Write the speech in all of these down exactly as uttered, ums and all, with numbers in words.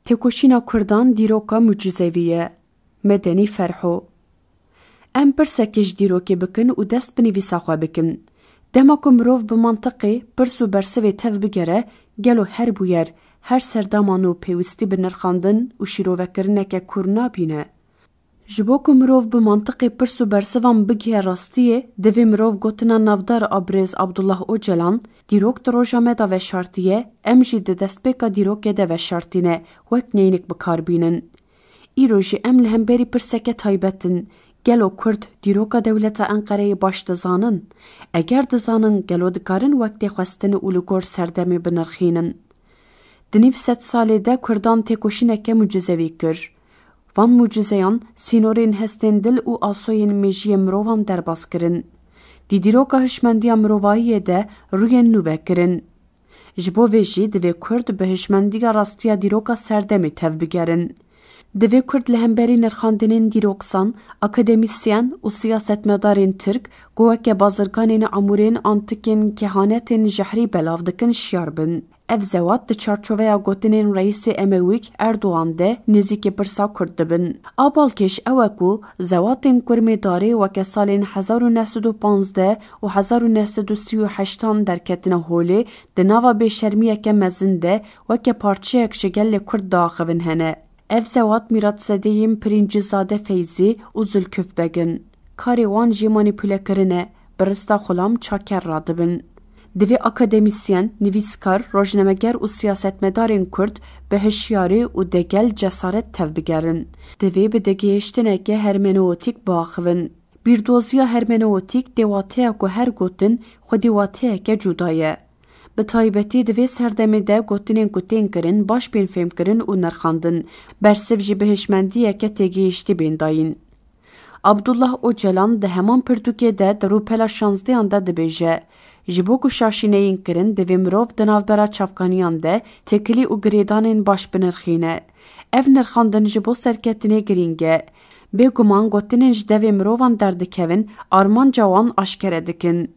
Têkoşîna Kurdan dîroka mucizevî ye. Medenî Ferho. Em pirsekê ji dîrokê bikin û dest bi nivîsa xwe bikin. Dema ku mirov bi mantiqê, pirs û bersivê tev bigere, gelo her bûyer, her serdama nû pêwîstî bi nirxandin û şîrovekirineke kûr nabîne? Ji bo ku mirov bi mantiqê pirs û bersivan bigihe rastiyê, divê mirov gotina navdar a birêz Abdullah Ocalan, "Dîrok di roja me de veşartiye, em jî di destpêka dîrokê de veşartîne" wek neynik bi kar bînin. Îro jî em li hemberî pirseke taybet in. Gelo Kurd dîroka dewleta Enqereyê baş dizanin? Eger dizanin, gelo dikarin wek têxwestin û li gor serdemê binirxînin? Di nîv sed salê de Kurdan têkoşîneke mucizevî kir. Van mucizeyan sînorên hestên dil û asoyên mêjiyê mirovan derbas kirin. Di dîroka hişmendiya mirovahiyê de rûyên nû vekirin. Ji bo vê jî divê Kurd bi hişmendiya rastiya dîroka serdemê tev bigerin. Divê Kurd li hemberî nirxandinên dîroksan, akademîsyen û siyasetmedarên Tirk ku weke bazirganên amûrên antikên kehanetên jehrî belav dikin şiyar bin. Ev zewat di çarçoveya gotinên Reîsê Emewîk Erdogan de nêzîkî pirsa Kurd dibin. A balkêş ew e ku zewatên kurmê darê weke salên hezar û neh sed û panzdeh û hezar û neh sed û sî û heştan derketine holê, di nava bêşermiyeke mezin de weke parçeyek ji gelê Kurd diaxivin hene. Ev zewat mîratsedeyên Pirîncîzade Feyzî û Zulkuf Beg in. Karê wan jî manîpulekirin e, bi rista Xulam Çaker radibin. Divê akademîsyen, nivîskar, rojnameger û siyasetmedarên Kurd bi hişyarî û degel cesaret tev bigerin. Divê bi digihiştineke hermenewtîk biaxivin. Bîrdoziya hermenewtîk dê wateya ku her gotin xwedî wateyeke cuda ye. Bi taybetî di vê serdemê de gotinên ku tên kirin baş bên fêmkirin û nirxandin, bersiv jî bi hişmendiyeke têgihiştî bên dayîn. Abdullah Ocalan di heman pirtûkê de di rûpela şanzdehan de dibêje, ji bo ku şaşî neyên kirin, divê mirov di navbera çavkaniyan de têkilî û girêdanên baş binirxîne. Ev nirxandin ji bo serketinê girîng e. Bêguman gotinên ji devê mirovan derdikevin, armanca wan aşkere dikin.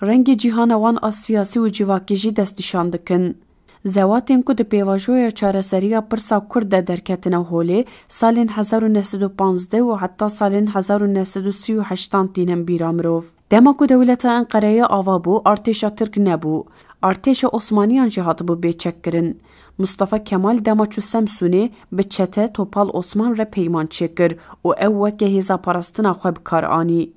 Rengê cîhana wan a siyasî û civakî jî destnîşan dikin. Zewatên ku di pêvajoya çareseriya pirsa Kurd de derketine holê, salên hezar û neh sed û panzdeh û heta salên hezar û neh sed û sî û heştan tînin bîra mirov. Dema ku dewleta Enqereyê ava bû, artêşa Tirk nebû. Artêşa Osmaniyan jî hatibû bê çekkirin. Mustafa Kemal dema çû Semsûnê, bi çete Topal Osman re peyman çêkir û ew weke hêza parastina xwe bi kar anî.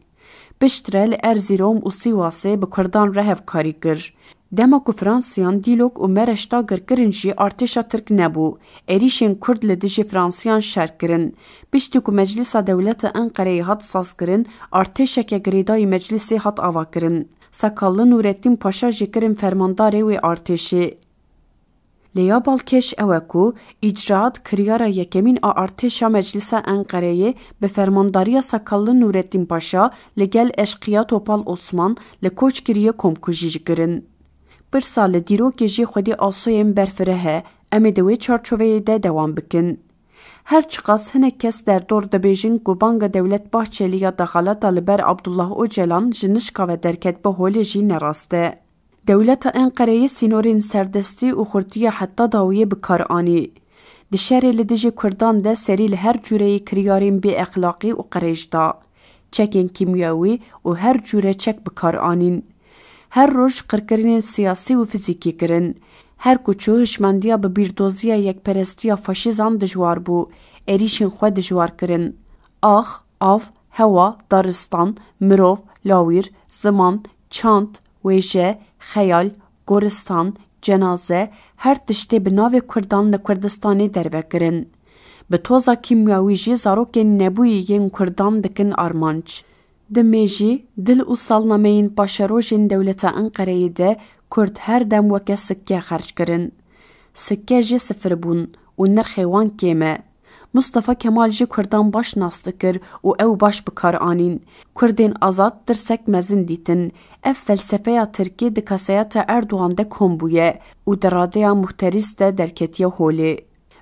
Piştre li Erzîrom û Sîwasê bi Kurdan re hevkarî kir. Dema ku Fransiyan Dîlok û Mereş dagir kirin jî artêşa Tirk nebû. Êrîşên Kurd li dijî Fransiyan şer kirin. Piştî ku Meclisa Dewleta Enqereyê hat sazkirin, artêşeke girêdayî Meclisê hat avakirin. Sakallı Nûrettîn Paşa jî kirin fermandarê wê artêşê. Lê ya balkêş ew e ku îcraat kiryara yekemîn a artêşa Meclisa Enqereyê bi fermandariya Sakallı Nûrettîn Paşa li gel eşqiya Topal Osman li Koçgiriyê komkujî jî kirin. Pirsa li dîrokê jî xwedî asoyên berfireh e, em ê di wê çarçoveyê de dewam bikin. Her çiqas hinek kes derdor dibêjin ku banga Dewlet Bahçelî ya dexaleta li ber Abdullah Ocalan ji nişka ve derket bi holê jî nerast e. Dewleta Enqereyê sînorên serdestî û xurtiya heta dawiyê bi kar anî. Di şerê li dijî Kurdan de serî li her cûreyî kiryarên bêexlaqî û qirêj da. Çekên kîmyewî û her cûre çek bi kar anîn. Her roj qirkirinên siyasî û fizîkî kirin. Her ku çû hişmendiya bi bîrdoziya yekperestiya faşîzan dijwar bû. Êrîşên xwe dijwar kirin. Ax, av, hewa, daristan, mirov, lawîr, ziman, çand, wêje, xeyal, goristan, cenaze, her tiştê bi navê Kurdan li Kurdistanê derve kirin. Bi toza kîmyawî jî zarokên nebûyî yên Kurdan dikin armanc. Di mêjî, dil û salnameyên paşerojên dewleta Enqereyê de Kurd her dem weke sikke xerc kirin. Sikke jî sifir bûn û nirxê wan kêm e. Mustafa Kemal jî Kurdan baş nas dikir û ew baş bi kar anîn. Kurdên azad tirsek mezin dîtin. Ev felsefeya Tirkî di kaseyata Erdogan de kom bûye û di radeya muhterîs de derketiye holê.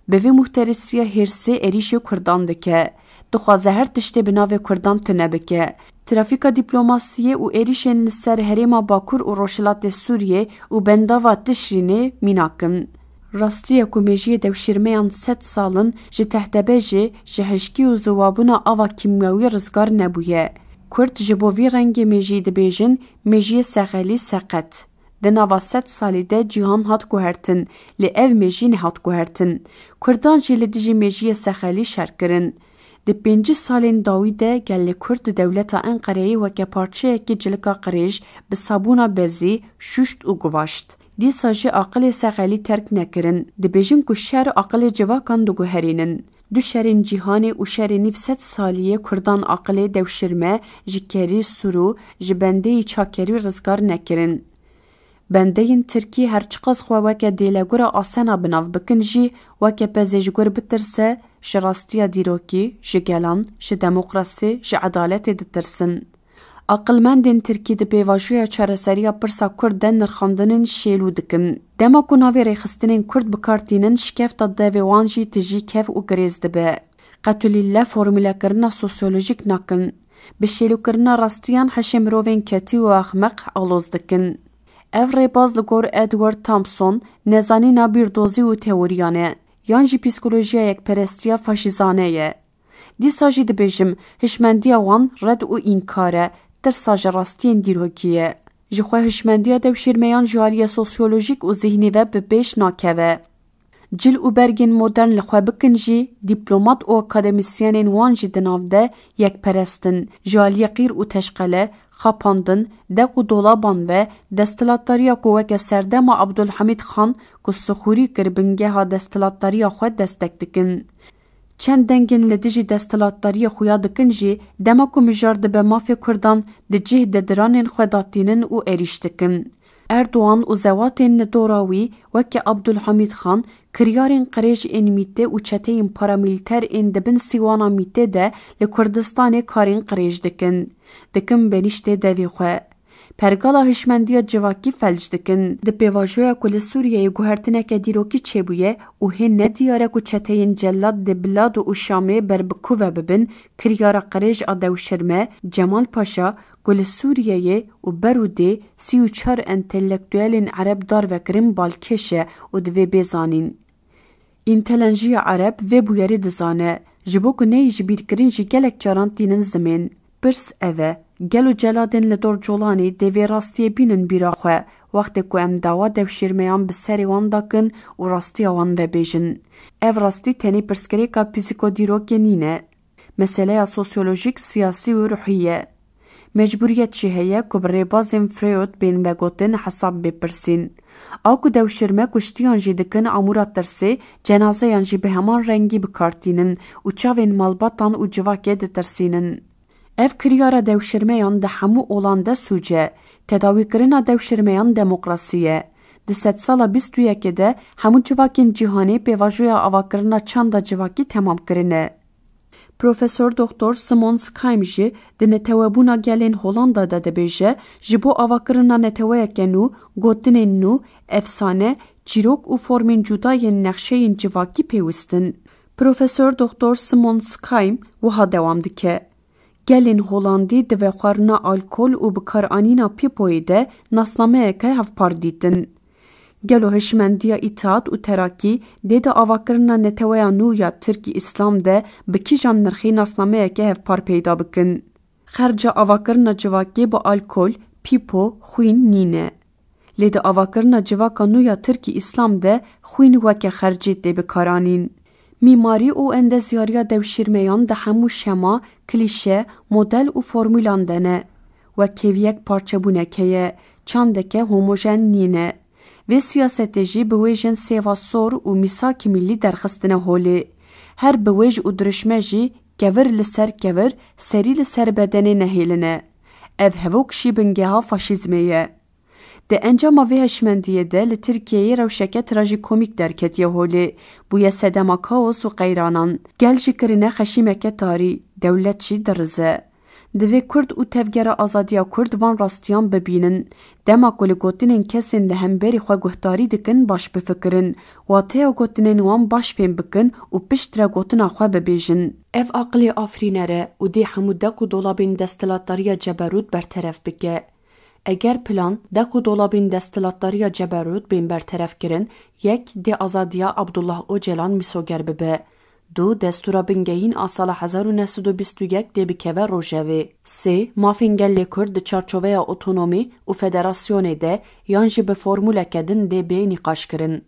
Bi vê muhterîsiya hêrsê êrîşê Kurdan dike. Dixwaze her tiştê bi navê Kurdan tune bike. Trafîka dîplomasiyê û êrîşên li ser herêma Bakur û Rojhilatê Sûriyê û bendava Tişrînê mînak in. Rastî ye ku mêjiyê dewşîrmeyan sed sal in ji tehtebejê, ji hişkî û ziwabûna ava kîmyewî rizgar nebûye. Kurd ji bo vî rengê mêjiyî dibêjin mêjiyê sexelî seqet. Di nava sed salî de cîhan hat guhertin, lê ev mêjî nehat guhertin. Kurdan jî li dijî mêjiyê sexelî şer kirin. Di pêncî salên dawî de gelê Kurd di dewleta Enqereyê weke parçeyekî cilika qirêj bi sabûna bezî şûşt û guvaşt. Dîsa jî aqilê sexelî terk nekirin. Dibêjin ku şer aqilê civakan diguherînin. Du şerên cîhanê û şerê nîv sed salî yê Kurdan aqilê dewşirme ji kerî, surû, ji bendeyî çakerî rizgar nekirin. Bendeyên tirkî her çiqas xwe weke dêlegura asena bi nav bikin jî, weke pezê ji gur bitirse, ji rastiya dîrokî, ji gelan, ji demokrasî, ji edaletê ditirsin. Aqilmendên tirkî di pêvajoya çareseriya pirsa kurd de nirxandinên şêlû dikin. Dema ku navê rêxistinên kurd bi kar tînin, şikefta devê wan jî tijî kev û girêz dibe. Qetulîlle formûlekirina sosyolojîk nakin. Bi şêlûkirina rastiyan hişê mirovên ketî û axmeq aloz dikin. Ev rêbaz li gor Edward Thompson nezanîna bîrdozî û teoriyan e, yan jî psîkolojiya yekperestiya faşîzane ye. Dîsa jî dibêjim, hişmendiya wan red û înkar e, tirsa ji rastiyên dîrokî ye. Ji xwe hişmendiya dewşîrmeyan ji aliyê sosyolojîk û zihnî ve bi pêş nakeve. Cil û bergên modern li xwe bikin jî, dîplomat û akademîsyenên wan jî di nav de yekperest in. Ji aliyê qîr û teşqele, xapandin, deq û dolaban ve, desthilatdariya ku weke serdema Abdulhamîd Xan ku sixûrî kir bingeha desthilatdariya xwe destek dikin. Çend dengên li dijî desthilatdariyê xuya dikin jî, dema ku mijar dibe mafê Kurdan, di cih de diranên xwe datînin û êrîş dikin. Erdogan û zewatên li dora wî weke Abdulhamîd Xan, kiryarên qirêj ên mîtê û çeteyên paramîlîter ên di bin sîwana mîtê de li Kurdistanê karên qirêj dikin. Dikin benîştê devê xwe. Pergala hişmendiya civakî felc dikin. Di pêvajoya ku li Sûriyeyê guhertineke dîrokî çêbûye û hê nediyar e ku çeteyên celad dê Bilado û Şamê ber bi ku ve bibin, kiryara qirêj a dewşirme, Cemal Paşa, ku li Sûriyeyê û ber û dê sî û çar entelektuelên ereb darve kirin balkêş e û divê bê zanîn. Întelenjiya ereb vê bûyerê dizane, ji bo ku neyê ji bîr kirin jî gelek caran tînin zimên. Pirs ev e, gelo celadên li dor Colanê dê vê rastiyê bînin bîra xwe, wextê ku em dawa dewşîrmeyan bi serê wan dakin û rastiya wan vebêjin? Ev rastî tenê pirsgirêka psîkodîrokê nîne. Meseleya sosyolojîk, siyasî û ruhî ye. Mecbûriyet jî heye ku bi rêbazên Freud bên vegotin, hesab bê pirsîn. A ku dewşirme kuştiyan jî dikin amûra tirsê, cenazeyan jî bi heman rengî bi kar tînin û çavên malbatan û civakê ditirsînin. Ev kiryara dewşirmeyan di hemû olan de sûc e. Tedawîkirina dewşirmeyan demokrasî ye. Di sedsala bîst û yekê de hemû civakên cîhanê pêvajoya avakirina çanda civakî temam kirine. Profesor Doktor Simon Schaim jî di netewebûna gelên Holanda de dibêje, ji bo avakirina neteweyeke nû, gotinên nû, efsane, çîrok û formên cuda yên nexşeyên civakî pêwist in. Profesor Doktor Simon Schaim wiha dewam dike, Gelên Holandî di vexwarina alkol û bikaranîna pîpoyê de nasnameyeke hevpar dîtin. Gelo hişmendiya îtîhat û terakî dê di avakirina neteweya nû ya Tirkî Îslam de bi kîjan nirxî nasnameyeke hevpar peyda bikin? Xerca avakirina civakê bi alkol, pîpo, xwîn nîne. Lê di avakirina civaka nû ya Tirkî Îslam de xwîn weke xercê tê bikaranîn. Mîmarî û endezyariya dewşîrmeyan di hemû şema, klîşe, model û formûlan de ne. Wek hêviyek parçebûneke ye, çandeke homojen nîne. Vê siyasetê jî biwêjên sêva sor û mîsakî millî derxistine holê. Her biwêj û dirişme jî kevir li ser kevir, serî li ser bedenê nehêline. Ev hevok jî bingeha faşîzmê ye. Di encama vê hişmendiyê de li Tirkiyeyê rewşeke trajîkomîk derketiye holê, bûye sedema kaos û qeyranan. Gel jî kirine xeşîmeke tarî, dewlet jî dirize. Divê Kurd û Tevgera Azadiya Kurd van rastiyan bibînin. Dema ku li gotinên kesên li hemberî xwe guhdarî dikin, baş bifikirin. Wateya gotinên wan baş fêm bikin û piştre gotina xwe bibêjin. Ev aqilê afirîner e û dê hemû dek û dolabên desthilatdariya ceberût berteref bike. Eger plan, de ku dolabên desthilatdariya ceberût bên berteref kirin, yek, dê azadiya Abdullah Ocalan misoger bibe. Du, destûra bingehîn a sala hezar û neh sed û bîst û yek dê bikeve rojevê. Sê, mafên gelê Kurd di çarçoveya otonomî û federasyonê de yan jî bi formûleke din dê bê nîqaşkirin.